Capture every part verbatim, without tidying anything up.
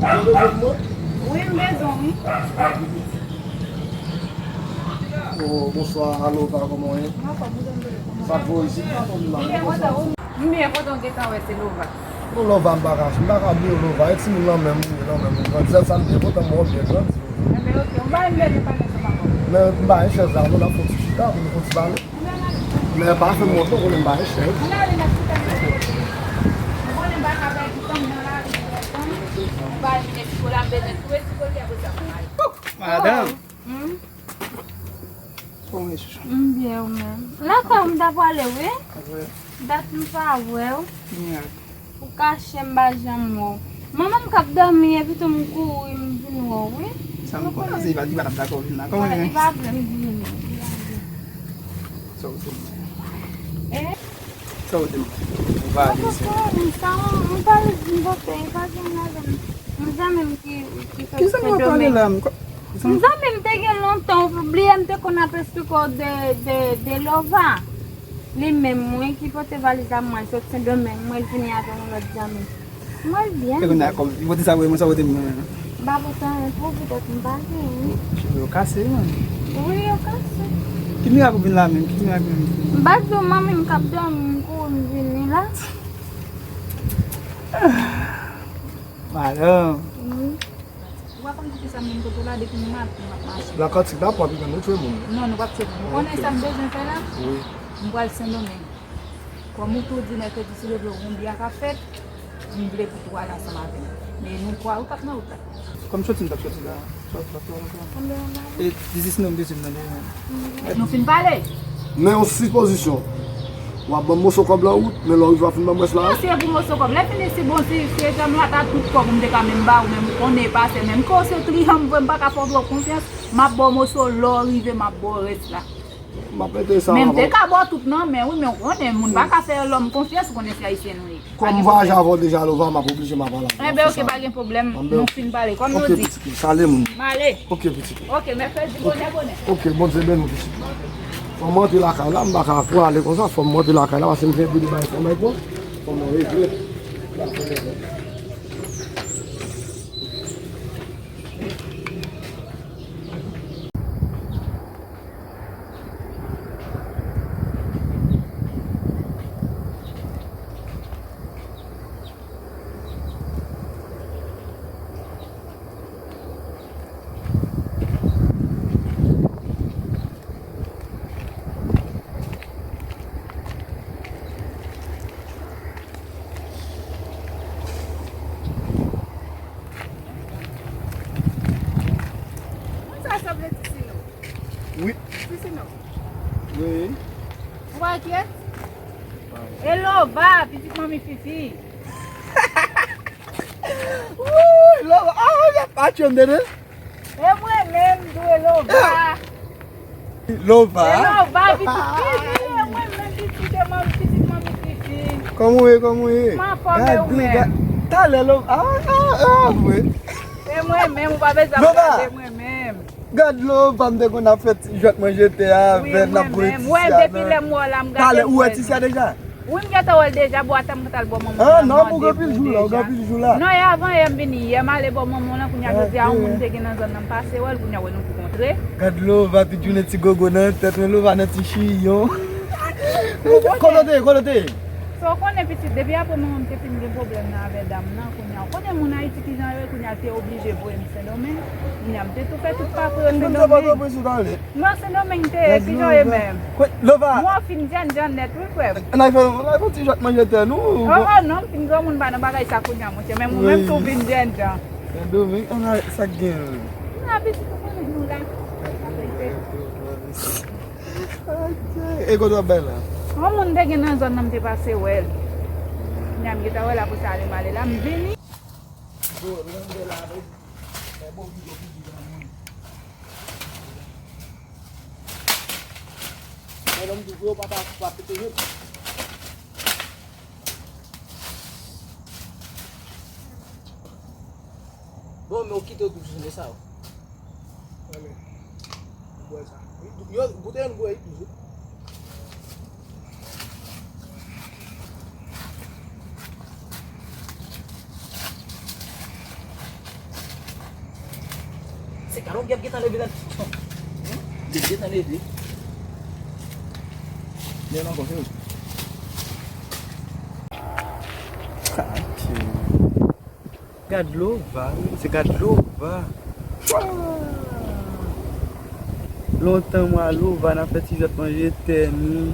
Ou bezwen mwen? Wi, m bezwen w, wi. Oh, bonswa, alo, pa kòman w ye? Mwen anfòm, ou menm? Sa k voye isit la, fanmi la? M byen kontan w gentan wè se Lova. Non, Lova, m pa ka, m pa ka bliye w, Lova. E timoun nan menm, ou ye nan menm, ou grandi. Sèl sa m byen kontan, m wè w byen grandi. Enben, oke, m pa menm bezwen pale ansanm avè w. Men m pa gen chèz la, non, n ap fè yon ti chita, pou nou fè yon ti pale. Men pa fè m wont non, konnen m pa gen chèz. Ann ale, n ap chita nan kote. Ou konnen m pa ka pèdi tan m nan lari pou wè fanm. M pa vin ekspò la, m bezwen touye ti kote apre sa pou m ale. Madanm. Hmm? Kòman w ye, chouchou? M byen, ou menm? Lakay ou m ta prale, wi. Apre? Dat m pa wè w. Miracle. Ou kache m pa janm wè w. Manman m k ap dòmi epi tou m kouri m vin wè w, wi. Sa m konnen, se li pa, li pa t ap dakò vin la. Kòman li menm? Li pa vle m vini. Li pa vle. Sa w te di? Eh? Sa w te di? Ou pa ale isit. Sa m, m pa vle di m pote, li pa gen ladan m. M zanmi m ki, ki fè Sendonmeng. Kisa m ap pale la? M ko-, kisa m... M zanmi m te gen lontan, ou bliye m te konn ap esplike w de, de, de Lova. Li menm, wi, ki pote valiz la, mwen sot Sendomeng, mwen vini avè yon lòt zanmi. Mwen byen. E kounye a, kòm li pote sa pou mwen, sa pote mwen. M pa pote anyen pou ou, poutèt m pa gen, wi. Cheve yo kase, man. Wi, yo kase. Ki mirak ou vin la menm? Ki mirak menm? M pa di w, manmi m k ap dòmi, m kouri m vini la. Madanm. Wi. Ou pa konn poukisa m vin kote w la depi maten m ap mache. Nan kantik la, pou w ap rive nou tchwe moun. Non, nou p ap tchwe moun. Ou konnen sa m bezwen fè la? Wi. M pral Sendomeng. Kòm ou tou di mèkredi si Dye vle yon byen k ap fèt, m vle pou tou ale ansanm avè m. Men nou twa wi k ap nan wout la. Kòm soti m t ap soti la. Sòt, sòt, sòt, sòt. E dizis non m te swiv nan de men. Nou fin pale? Men yon sipozisyon. W ap ban m moso kòb lan wout, men lè w rive w ap fin ban m rès la. Non, se pou moso kòb. Lè fini, si bon, si, si se tèm la ta tout kòb ou m te ka menm ba ou, men m konnen e pa se menm ke w se kliyan m vre, m pa ka fè w twòp konfyans, m ap ba w moso, lè w rive, m ap ba w rès la. M ap mete sa. Men m te ka ba w tout nan men, wi, men w konnen, moun pa ka fè lòm konfyans, ou konnen se ayisyen nou ye. Kòm m vwayaje avè w deja, Lova, m ap oblije m ap pale avè w. Enben, oke, pa gen pwoblèm. Nou fin pale. Kòm nou di. Oke, pitit, salye moun. M ale. Oke, pitit. Oke, mèkredi, bonè, bonè. Oke, Bondye beni w, pitit. Fò m rantre lakay la, m pa ka prale konsa, fò m rantre lakay la, paske m gen de bagay fò m bay pran. Fò m regle. Moun sa sanble Tisino. Wi. Tisino. Wi. Ou pa enkyèt? E Lova, pitit manmi Fifi. Wouy, Lova. Ah, y ap atye m tande. E mwen menm, dwe Lova. Lova. E Lova, pitit Fifi, e mwen menm, pitit, e manmi, pitit manmi Fifi. Kòman w ye, kòman w ye? M anfòm, e ou menm? Talè, Lova. Ah, ah, ah, vre. E mwen menm, ou pa bezwen ap gade mwen menm. Gad Lova, m te konn ap fè ti jwèt mwen jete avè l, n ap boule ti sya. Wi, mwen menm. Wè, depi lè m wè w la, m gade. Talè, ou wè ti sya deja? Wi, m gentan wè l deja, bò atè m gentan al bò manman. Ah, non, ou gen anpil jou la, ou gen anpil jou la. Non, e avan yè m vini, yè m ale bò manman w lan, kounye a jodi a, yon moun m te gen nan zòn nan, m pase wè l, kounye a wè nou tou kontre. Gad Lova, tout jounen ti gogo nan tèt mwen, Lova nan ti chiyon. Kote w te ye, kote w te ye? Sa w konnen pitit, depi apre manman m te fin gen pwoblèm nan avè dam nan, kounye a, ou konnen moun Ayiti kijan yo ye, kounye a te oblije voye m Sendomeng, kounye a m te tou fè tout papye yo Sendomeng. Non, Sendomeng te ye, kijan w ye menm? Lova. Mwen fin jènjan nèt, wi, frè m. N a fè, n a fè ti jwèt manje tè nou. Oh, oh, non, m fin granmoun pa nan bagay sa kounye a, monchè, men mwen menm tou vin jènjan. Sendomeng, an sa k gen. N a pitit ou konnen nou la. E kote w ap bay la? Yon moun te gen nan zòn nan, m te pase wè l. Kounye a m gentan wè l, apre sa ale m ale la, m vini. Mwen menm tou vre, w pa, pa, pa pete jwèt. Bon, men w kite w tout jounen sa, w. Wè, men. Ou bwè sa. Yo, goute yon bwè, wi, toujou. Se kalon gen gentan leve la. Gen gentan leve. Leve ankò, se. Kache. Gad Lova, wi, se gad Lova. Lontan mwen a Lova, n ap fè ti jwèt manje tè nou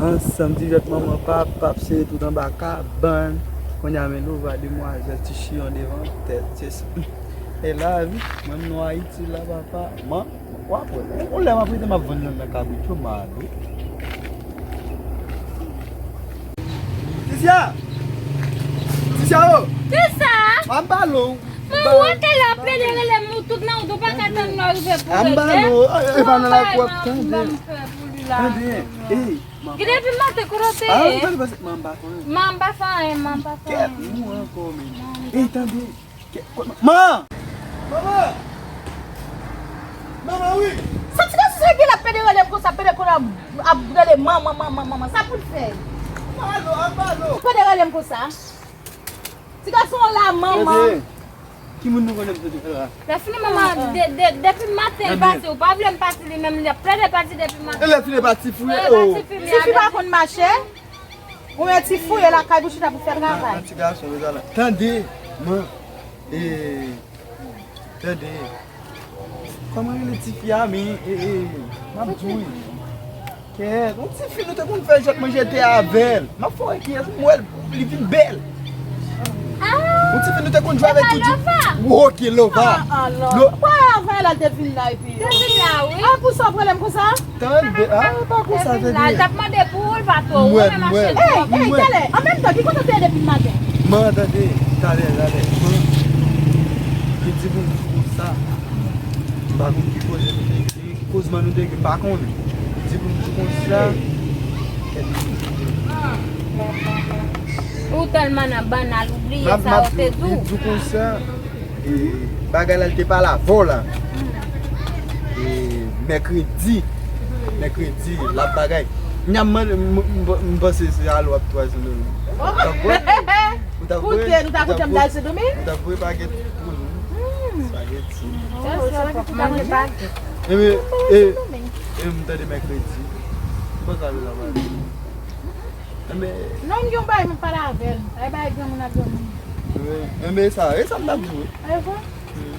ansanm, ti jwèt manman pap, pap se tout anba kabann. Kounye a men Lova, demwazèl, ti chiyon devan tèt, se sa. E lavi, menm nou Ayiti la, papa. Man, w ap wè, yon lè m ap rete, m ap vann yon nan kabrit yo, m ale. Sisya! Sisya o! Kisa? An ba lo. Mwen wè ke lè ap plede rele m, ou tout nan wout, ou pa ka tann lè w rive pou rele. An ba lo. E pa nan lakou ap tande. Ban m fè pou li la. Tande. Ey, manman. Gide epi maten kote w te ye. An ba fè anyen. Manman pa fè anyen, manman pa fè anyen. Kèt, mwen ankò menm. Ey, tande. Ke-, ko-, man! Manman! Manman, wi! Sa ti gason sa ki la pede rele m konsa, pede konn ap, ap rele manman, manman, manman. Sa pou l fè? Alo, ap alo. Pede rele m konsa. Ti gason la, manman. Tande. Ki moun nou konnen m tande la? Lè fini, manman, de, de, depi maten l pase, ou pa vle m pati li menm, li ap plede pati depi maten. E lè fini pati fouye, o. Tifi pa konn mache. Ou yon ti fouye lakay pou chita pou fè travay. Ti gason, bezwen la. Tande, man. E, tande. Kòman rele tifi a, men, e, e, m ap di w. Kèt, yon tifi nou te konn fè jwèt manje tè avè l. M ap fè w wè kiyès, m wè l, li vin bèl. Yon tifi nou te konn jwe avèk tout jou. Woke Lova. Lo- Mwen avè l al te vin la epi. Te vin la, wi. A, pou sa w prele m konsa? Tande, a, pa konsa, tande. L t ap mande pou ou, l pa twò ou, men mache. Ey, ey, talè, an menm tan, ki kote w te ye depi maten? Man, tande, talè, talè. Man, li di pou m di konsa. M pa konn ki koze nou te gen, ki kozman nou te gen, m pa konnen. Li di pou m di konsa. Ou tèlman nan bannal, ou bliye sa yo te di w. Li di konsa. E, bagay la, li te pale avè w la. E, mèkredi, mèkredi, l ap bagay. Nya m, m, m, m panse se alo ap twazan nou. Ou t ap vre? Ou t ap vre? Ou t ap vre? Ou t ap vre? Ou t ap vre bagèt pou nou. Spaghetti. Manje bagèt. Ebyen, e, e, m tande mèkredi. M panse alo la bagay. Enben. Non, m gen yon bagay m ap pale avè l. Ay bagay granmoun ak granmoun. Wi. Enben, sa, e sa m t ap di w. Ay vre? Wi.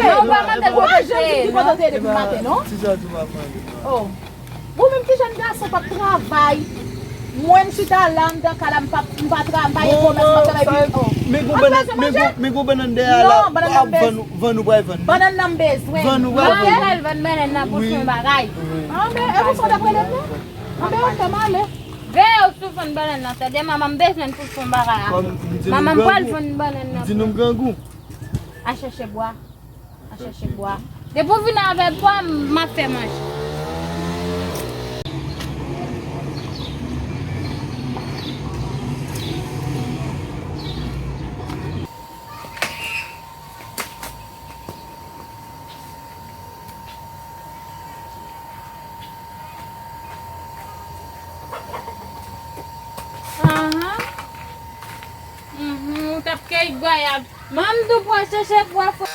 Ey, ou pa mande l pou manje, m di ki kote w te ye depi maten, non? Ti jan di w pa manje. Oh. Ou menm ki jèn gason p ap travay. Mwen m chita la anndan kay la, m p ap, m pa travay, m pa gen komès, m pa travay pi. Oh. Men gon bannann, men gon, men gon bannann dèyè la. Non, bannann nan m bezwen. Vann ou pral vann. Bannann nan m bezwen. Vann ou pral vann. M ap vann bannann nan pou fè yon bagay. Wi. Anben, e pou sa w t ap rele m nan? Anben, ok, m ale. Veye w sou vann bannann nan, tande, manman, m bezwen l pou l fè yon bagay a. Manman, m pral vann bannann nan. Di nou m grangou. A chèche bwa. A chèche bwa. Depi w vin avè bwa, m ap fè manje. Ahan. Mhm, ou t ap keyi gwayab. Manman m tou pral chèche bwa fre.